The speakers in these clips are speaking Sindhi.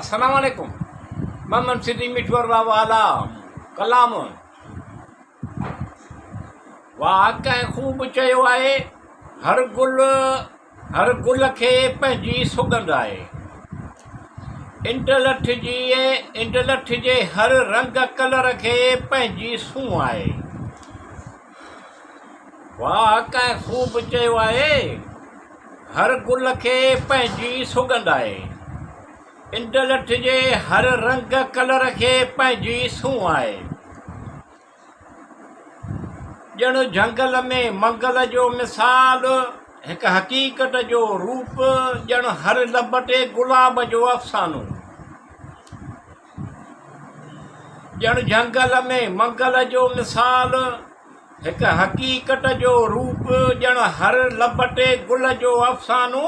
السلام عليڪم محمد سنڌي مٺو والا ڪلام واهه ڪنهن خوب چيو آهي هر گل هر گل کي پنهنجي سڳنڌ آهي انڊلٺ جي انڊلٺ جي هر رنگ ڪلر کي پنهنجي سونهن آهي واهه ڪنهن خوب چيو آهي، هر گل کي پنهنجي سڳنڌ آهي. انڊلٺ جي هر رنگ ڪلر کي پنهنجي سونهن آهي. ڄڻ جهنگل ۾ منگل جو مثال، هڪ حقيقت جو روپ، ڄڻ هر لب تي گلاب جو افسانو. ڄڻ جهنگل ۾ منگل جو مثال، هڪ حقيقت جو روپ، ڄڻ هر لب تي گل جو افسانو،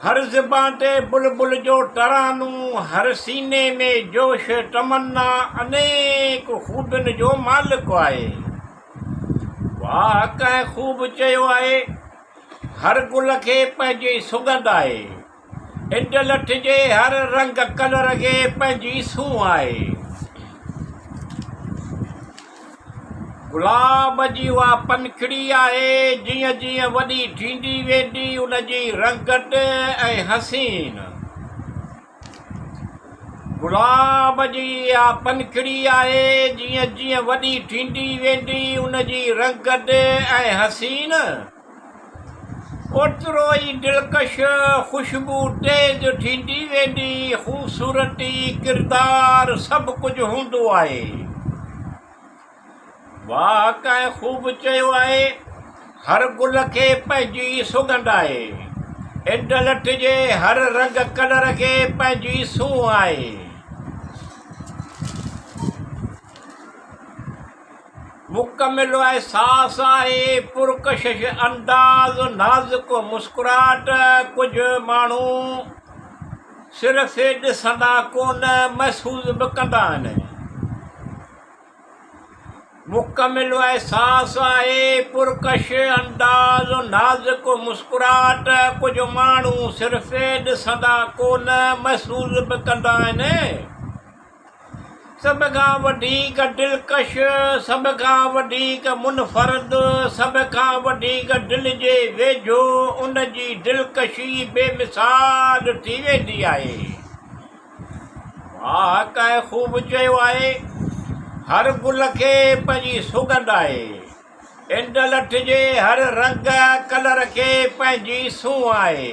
هر زبان تي بلبل جو ترانو، هر سيني ۾ جوش تمنا، انيڪ خوبين جو مالڪ آهي. واهه ڪنهن خوب چيو آهي، هر گل کي پنهنجي سڳنڌ آهي. انڊلٺ جي هر رنگ ڪلر کي پنهنجي سونهن آهي. گلاب جي اها پنکڙي آهي، جيئن جيئن وڏي ٿيندي ويندي ان جي رنگت ۽ حسين. گلاب جي اها پنکڙي آهي، جيئن جيئن وڏي ٿيندي ويندي ان جي رنگت ۽ حسين. اوترو ئي دلڪش خوشبو تيز ٿيندي ويندي، خوبصورتي، ڪردار سڀ ڪجهه هوندو آهي. واهه ڪنهن خوب چيو آهي، هر گل کي پنهنجي سڳنڌ آهي. انڊلٺ جي هر رنگ ڪلر کي پنهنجي سونهن آهي. مڪمل احساس آهي، پرڪشش انداز، نازڪ مسڪراهٽ، ڪجهه ماڻهو صرف ڏسندا ڪونه محسوس به ڪندا آهن. مڪمل احساس آهي، پرڪشش انداز، نازڪ مسڪراهٽ، ڪجهه ماڻهو صرف ڏسندا ڪونه محسوس به ڪندا آهن. سڀ کان وڌيڪ دلڪش، سڀ کان وڌيڪ منفرد، سڀ کان وڌيڪ دل جي ويجهو، ان جي دلڪشي بي مثال ٿي ويندي آهي. واهه ڪنهن خوب چيو آهي، هر گل کي پنهنجي سڳنڌ آهي. انڊلٺ جي هر رنگ ڪلر کي پنهنجي سونهن آهي.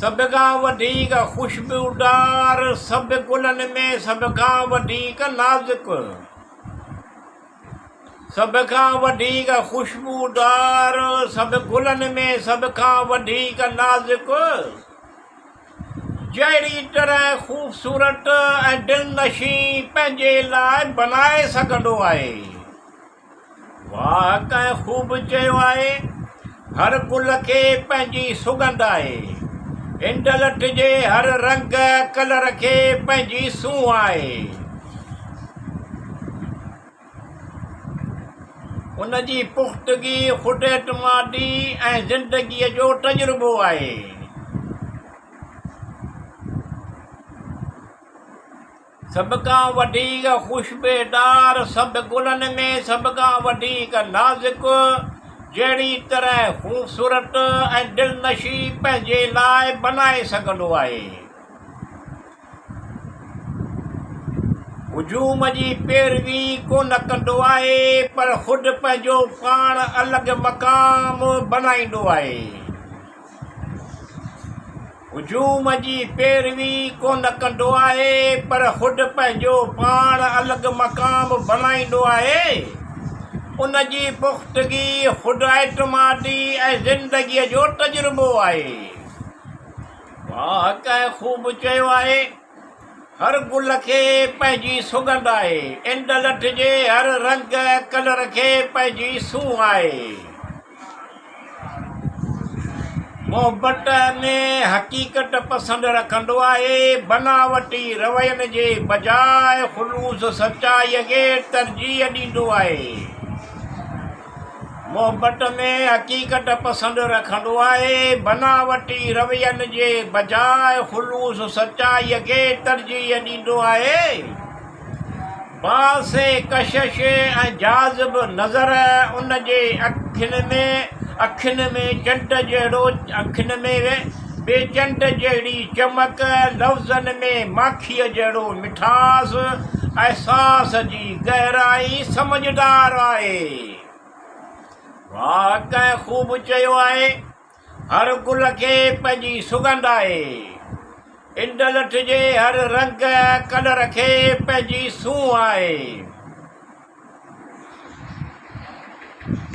سڀ کان وڌيڪ خوشبودار، سڀ گلن ۾ سڀ کان وڌيڪ نازڪ. سڀ کان وڌيڪ خوشبودار، سڀ گلن ۾ سڀ کان وڌيڪ نازڪ. جهڙي طرح خوبصورت ۽ دلنشين پنهنجي لاء بنائي سگهندو آهي. واهه ڪنهن خوب چيو آهي، هر گل کي پنهنجي سڳنڌ آهي. انڊلٺ جي هر رنگ ڪلر کي پنهنجي سونهن آهي. ان جي پختگي، خود اعتمادي ۽ زندگيء جو تجربو آهي. سڀ کان وڌيڪ خوشبودار، سڀ گلن ۾ سڀ کان وڌيڪ نازڪ، جهڙي طرح خوبصورت ۽ دلنشين پنهنجي لاء بنائي سگهندو آهي. هجوم جي پيروي ڪونه ڪندو آهي، پر خود پنهنجو پاڻ الڳ مقام بنائيندو آهي. هجوم جي پيروي ڪونه ڪندو آهي، پر خود پنهنجو پاڻ الڳ مقام بڻائيندو آهي. ان جي پختگي، خوداعتمادي ۽ زندگيء جو تجربو آهي. واهه ڪنهن خوب چيو آهي، هر گل کي پنهنجي سڳنڌ آهي. انڊلٺ جي هر رنگ ڪلر کي پنهنجي سونهن آهي. محبت ۾ حقيقت پسند رکندو آهي. بناوٽي روين جي بجاء خلوص سچائيء کي ترجيح ڏيندو آهي. محبت ۾ حقيقت پسند رکندو آهي، بناوٽي روين جي بجاء خلوص سچائيء کي ترجيح ڏيندو آهي. باعث ڪشش ۽ جاذب نظر ان جي اکين ۾ اکين ۾ چنڊ جهڙو اکين ۾ به چنڊ جهڙي چمڪ، لفظن ۾ ماکيء جهڙو مٺاس، احساس جي گهرائي سمجهدار آهي. واهه ڪنهن خوب چيو آهي. هر گل کي پنهنجي سڳنڌ آهي. انڊلٺ جي هر رنگ ڪلر کي پنهنجي سونهن آهي.